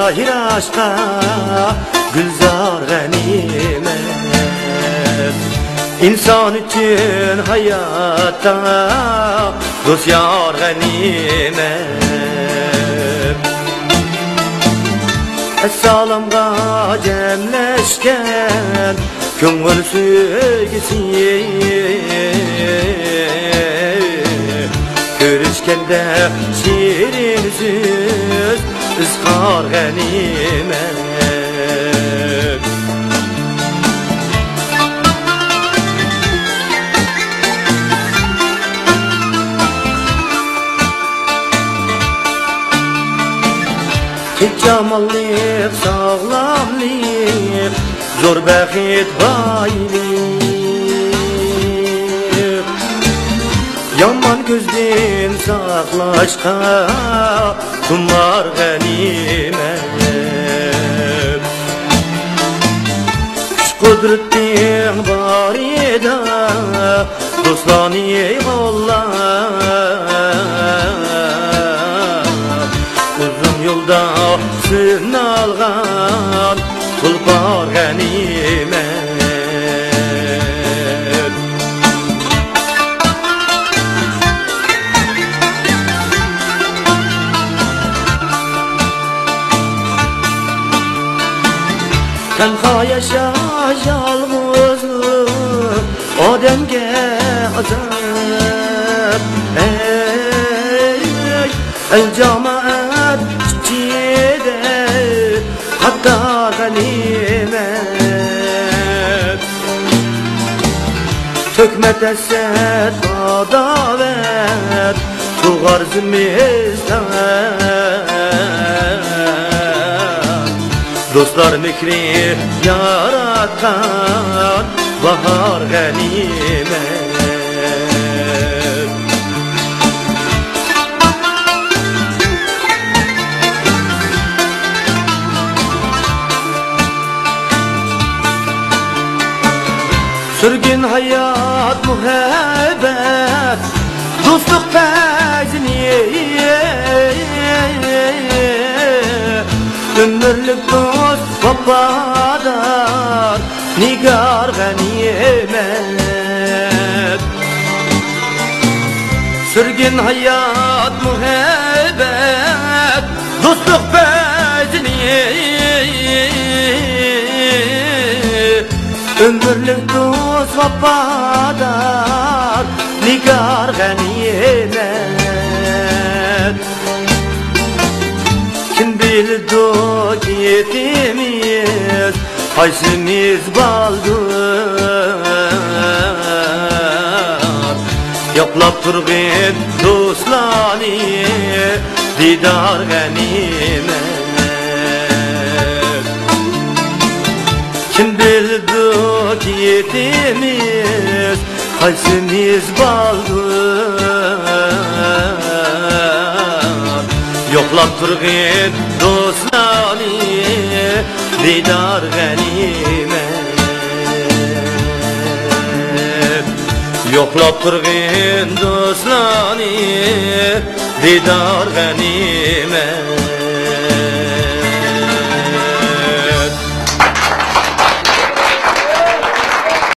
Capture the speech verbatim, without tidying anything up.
ئايراشقا گۈلزار غەنىيمەت. ئىنسان ئۈچۈن ھاياتتا دوست يار غەنىيمەت. ئەسسالامغا جەملەشكەن كۆڭۈل سۆيگۈسى، كۆرۈشكەندە شېرىن سۆز، ئىزھار غەنىيمەت. تىنچ-ئامانلىق، ساغلاملىق، زور بەخت، بايلىق. يامان كۆزدىن ساقلاشقا خۇمار غەنىيمەت. كۈچ-قۇدرىتىڭ بارىدا دوستلارنى قوللا. ئۇزۇن يولدا سىنالغان تۇلپار غەنىيمەت. تەنھا ياشاش يالغۇزلۇق ئادەمگە ئازاب. ئەي، ئەل جامائەت ئىچىدە قاتار غەنىيمەت. تۆكمە ھەسەت، ئاداۋەت، تۇغار زىمىستان. دوستلار مېھرى ياراتقان باھار غەنىيمەت. سۈرگۈن ھايات، مۇھەببەت، دوستلۇق پەيزىنى، ئۆمۈرلۈك دوست، ۋاپادار نىگار غەنىيمەت. سۈرگۈن ھايات، مۇھەببەت، دوستلۇق پەيزىنى، ئۆمۈرلۈك دوست، ۋاپادار نىگار غەنىيمەت. كىم بىلىدۇ كېتىمىز قايسىمىز بالدۇر؟ يوقلاپ تۇرغىن دوستلارنى دىدار غەنىيمەت. كىم بىلىدۇ كېتىمىز قايسىمىز بالدۇر؟ يوقلاپ تۇرغىن دوستلارنى دىدار غەنىيمەت. يوقلاپ تۇرغىن دوستلارنى دىدار غەنىيمەت.